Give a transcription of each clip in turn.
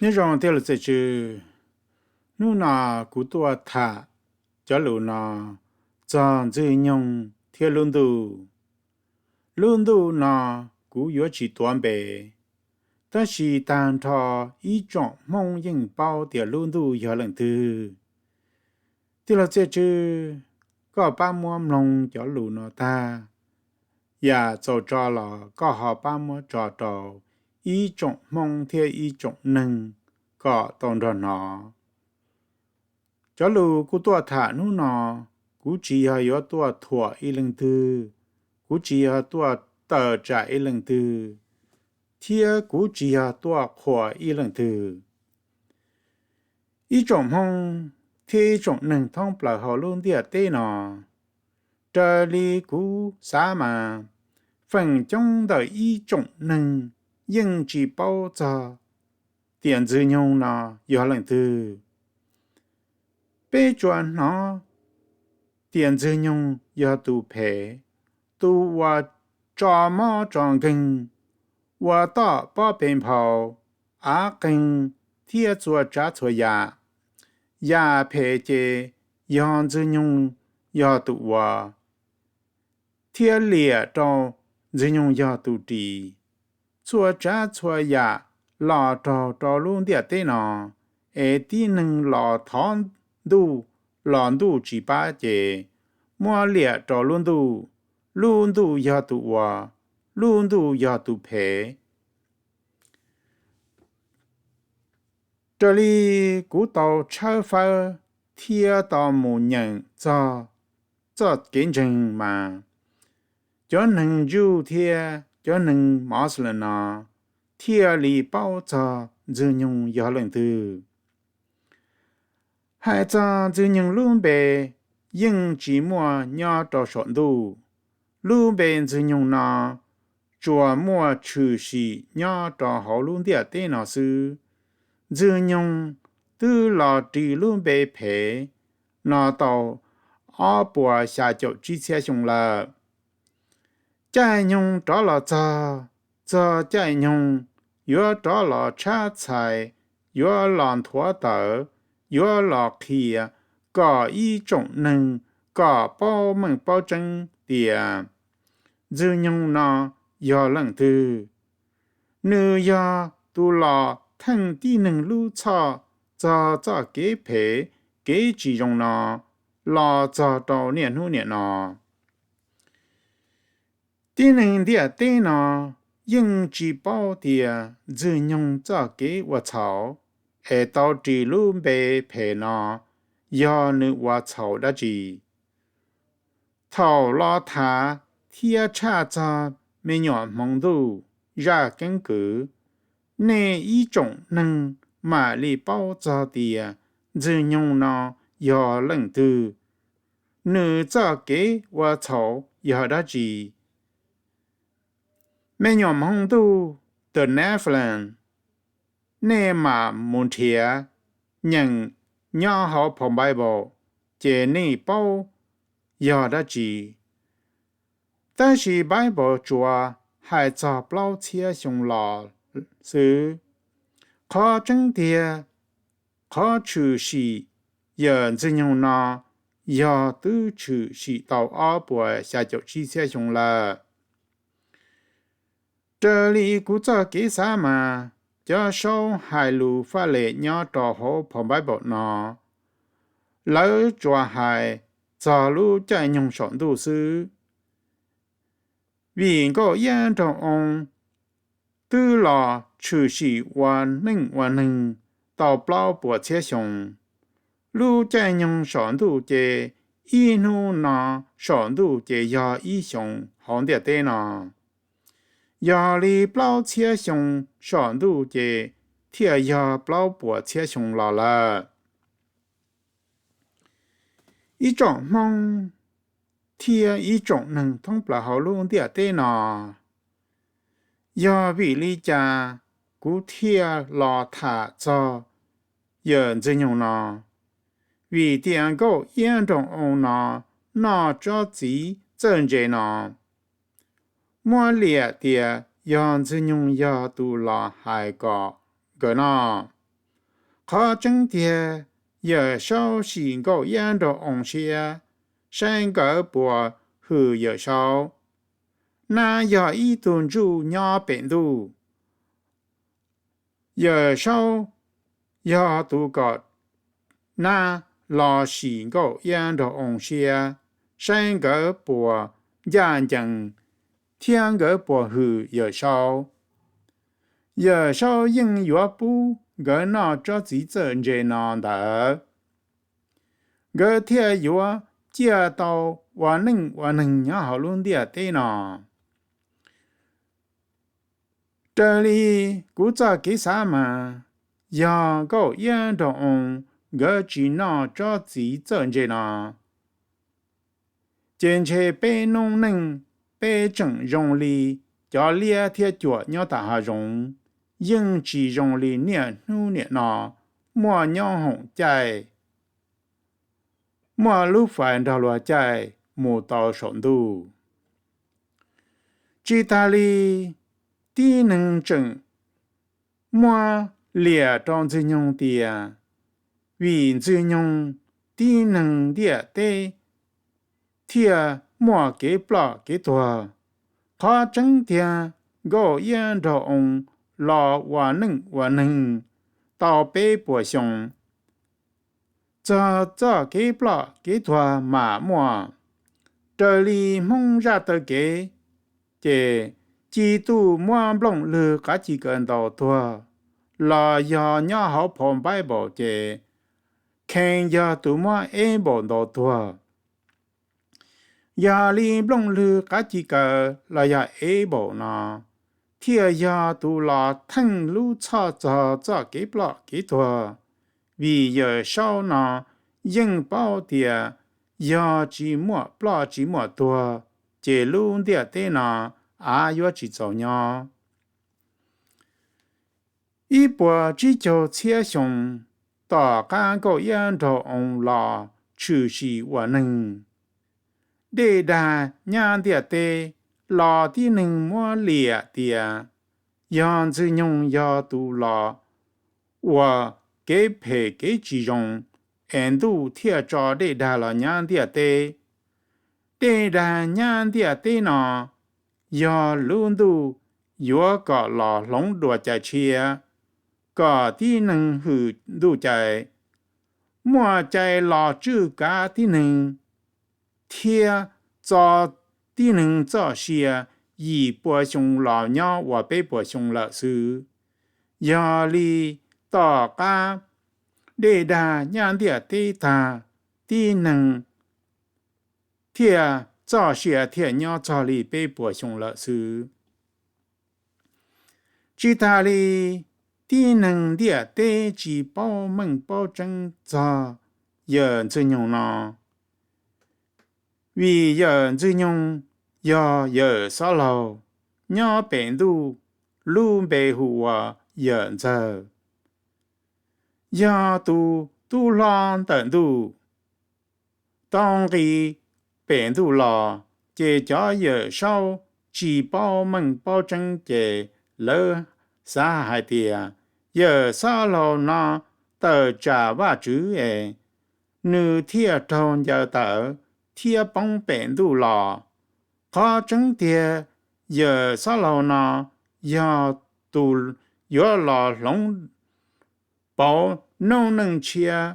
Nyob zoo tij laug txiaj tswv, hnub no kuv tuaj tham cov lus no txog Ntxwg Nyoog thiab lub ntuj. Lub ntuj no kuv yuav tsis tuav npe, tab sis tag nrho ib tsoom Hmoob yeej paub tias lub ntuj yog leej twg. Tij laug txiaj tswv, koj pab muab mloog cov lus no tag, yam txaus tso los koj ho pab muab tso rau ib tsoom Hmoob thiab ib tsoom neeg kom tau nrog hnov. Cov lus kuv tuaj tham hnub no, kuv tsis yog yuav tuaj thuam ib leej twg, kuv tsis yog tuaj tawm tsam ib leej twg, thiab kuv tsis yog tuaj qhuas ib leej twg. Ib tsoom Hmoob thiab ib tsoom neeg thoob plaws hauv lub ntiaj teb no, raws li kuv xav mas, feem coob ntawm ib tsoom neeg yeej tsis paub txog tias Ntxwg Nyoog no yog leej twg. Peb tsuas hnov tias Ntxwg Nyoog yog tus phem, tus uas tso mob tso nkeeg, ua toj pob pe nphau, av qeeg thiab txhua tsav txhua yam. Yam phem ces yog Ntxwg Nyoog yog tus ua, thiab liam rau Ntxwg Nyoog yog tus ris. Txhua tsav txhua yam los raug rau lub ntiaj teb no, es tib neeg los thov ntuj los ntuj tsis pab ces muab liam rau lub ntuj, lub ntuj yog tus ua, lub ntuj yog tus phem. Raws li kuv tau tshawb fawb thiab tau mus nyeem txog txoj kev ntseeg mas, cov neeg Jew thiab cov neeg Muslim no thiaj li paub txog Ntxwg Nyoog yog leej twg. Hais txog Ntxwg Nyoog lub npe yeej tsis muaj nyob rau saum ntuj. Lub npe Ntxwg Nyoog no tsuas muaj tshwm sim nyob rau hauv lub ntiaj teb no xwb. Ntxwg Nyoog twb los ris lub npe phem no tau ob puas xya caum tsib txhiab xyoo lawm. Caij nyoog rov los txog, txog caij nyoog yuav rov los tshab txhais, yuav los nthuav tawv, yuav los qhia kom ib tsoom neeg kom paub meej paub tseeb tias Ntxwg Nyoog no yog leej twg. Nws yog tus los theej tib neeg lub txhoj txog txoj kev phem, kev tsis zoo no los txog rau niaj hnub niam no. Tib neeg ntiaj teb no yeej tsis paub tias Ntxwg Nyoog txoj kev ua txhaum es tau ris lub npe phem no yog nws ua txhaum dab tsi. Thaum los tham thiab tshaj txog me nyuam hmoov ntuj, zaj keeb kwm, nej ib tsoom neeg mam li paub txog tias Ntxwg Nyoog no yog leej twg, nws txoj kev ua txhaum yog dab tsi. Me nyuam hmoov ntuj, the Nephilim, nej mam mus nrhiav nyeem nyob hauv phau Bible ces nej paub yog dab tsi. Tab sis Bible tsuas hais txog plaub txhiab xyoo los xwb. Qhov tseeb tiag, qhov tshwm sim yawm Ntxwg Nyoog no yog twb tshwm sim tau ob puas xya caum tsib txhiab xyoo lawm. Raws li kuv txoj kev xav mas, cov saub hais lus faj lem nyob rau hauv phau Bible no, lawv tsuas hais txog lub caij nyoog saum ntuj xwb. Vim Nkauj Iab Nraug Oo twb los tshwm sim ua neej ua neeg tau plaub puas txhiab xyoo, lub caij nyoog saum ntuj ces ib hnub no saum ntuj ces yog ib xyoos hauv ntiaj teb no. Yog li plaub txhiab xyoo saum ntuj ces thiaj yog plaub puas txhiab xyoo los lawm. Ib tsoom Hmoob thiab ib tsoom neeg thoob plaws hauv lub ntiaj teb no, yog vim li cas kuv thiaj los tham txog yawm Ntxwg Nyoog no? Vim tias Nkauj Iab Nraug Oo no noj tsob txiv txawj ntse no, muab liam tias yog Ntxwg Nyoog yog tus los hais kom nkawd noj. Qhov tseeb tiag, Yawm Saub sim Nkauj Iab Nraug Oo siab saib nkawd puas hwm Yawm Saub. Nab yog ib tug ntsuj nyob pem ntuj. Yawm Saub yog tus kom Nab los sim Nkauj Iab Nraug Oo siab saib nkawd puas ncaj ncees thiab nkawd puas hwm Yawm Saub. Yawm Saub yeej yuav pub nkawd noj tsob txiv txawj ntse no ntawd, nkawd thiaj yuav ciaj tau ua neej ua neeg nyob hauv lub ntiaj teb no. Raws li kuv txoj kev xav mas, yog Nkauj Iab Nraug Oo nkawd tsis noj tsob txiv txawj ntse no, ces ntshe peb noob neej, peb tseem zoo li cov liab thiab cuam nyob tom hav zoov, yeej tsis zoo li niaj hnub niam no muaj nyob hoom caij, muaj lub fais nrog luag caij mus tau saum ntuj. Tsis tas li, tib neeg tseem muab liam rau Ntxwg Nyoog tias vim Ntxwg Nyoog tib neeg ntiaj teb thiaj muaj kev ploj kev tuag. Qhov tseeb tiag, Nkauj Iab Nraug Oo los ua neej ua neeg tau peb puas xyoo, txog txoj kev ploj kev tuag mam muaj. Raws li Hmoob zaj taw kev, ces ci tuj muab nplooj lwg qav ci kaw ntaus tuag los yog nyob hauv phau Npaiv Npaum ces Khees yog tus muab Eb Npaum ntaus tuag. Yog li nplooj lwg qav ci kaw los yog Eb Npaum no thiaj yog tus los theej lub txhoj txog txoj kev ploj kev tuag, vim Yawm Saub no yeej paub tias yog tsis muaj ploj tsis muaj tuag, ces lub ntiaj teb no av yuav tsis txaus nyob. Ib puas tsib caug txhiab xyoo tom qab Nkauj Iab Nraug Oo los tshwm sim ua neeg, dej dag nyab ntiaj teb los tib neeg muab liam tias yog Ntxwg Nyoog yog tus los ua kev phem kev tsis zoo, es ntuj thiaj tso dej dag los nyab ntiaj teb. Dej dag nyab ntiaj teb no yog lub ntuj yuav kom los hloov dua cai tshiab, kom tib neeg hwm ntuj cai, muaj cai los tswj kav tib neeg, thiab txo tib neeg txoj sia yim pua xyoo los nyob ua peb puas xyoo lawm xwb. Yog li tom qab dej dag nyab ntiaj teb tag, tib neeg thiaj txoj sia thiaj nyob txog li peb puas xyoo lawm xwb. Tsis tas li, tib neeg ntiaj teb tsis paub meej paub tseeb txog yawm Ntxwg Nyoog no, vim yawm Ntxwg Nyoog yog yawm xob laug nyob pem ntuj, lub npe hu ua yawm Ntxawg, yog tus tub hlob ntawm ntuj tau nqis pem ntuj los, ces cov yawm saub tsis paub meej paub tseeb ces lawv xav hais tias yawm xob laug no tawm tsam Vajtswv es nws thiaj raug ncaws tawm thiab poob pem ntuj los. Qhov tseeb tiag, yawm xob laug no yog tus yuav los hloov pauv noob neej tshiab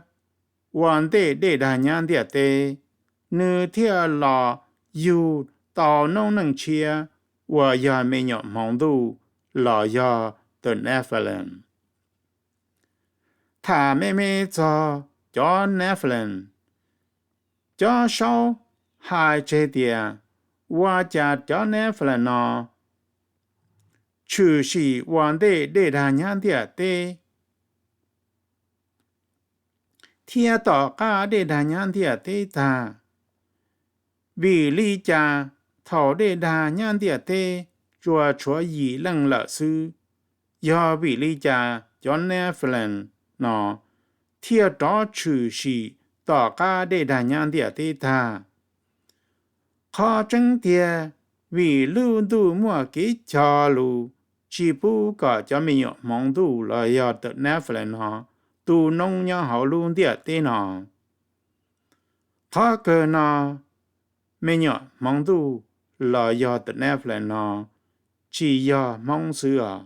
ua ntej dej dag nyab ntiaj teb, nws thiaj los yug tau noob neej tshiab uas yog me nyuam hmoov ntuj los yog the Nephilim. Tham me me txog cov Nephilim, cov saub hais tseg tias ua cas cov Nephilim no tshwm sim ua ntej dej dag nyab ntiaj teb thiab tom qab dej dag nyab ntiaj teb tag. Vim li cas thaum dej dag nyab ntiaj teb tsuas tshuav yim leej lawm xwb? Yog vim li cas cov Nephilim no thiaj rov tshwm sim tom qab dej dag nyab ntiaj teb tag? Qhov tseeb tiag, vim lub ntuj muaj kev cog lus tsis pub kom cov me nyuam hmoov ntuj los yog the Nephilim no tu noob nyob hauv lub ntiaj teb no. Qhov kawg no, me nyuam hmoov ntuj los yog the Nephilim no tsis yog Hmoob xwb os,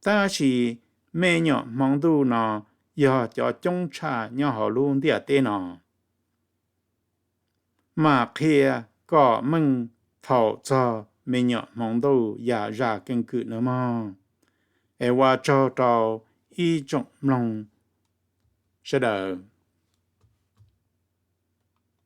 tab sis me nyuam hmoov ntuj no yog cov coob tshaj nyob hauv lub ntiaj teb no. Mam qhia kom meej thaum txog me nyuam hmoov ntuj yam zaj keeb kwm nawb mog. Es ua tsaug rau ib tsoom mloog sawv daws.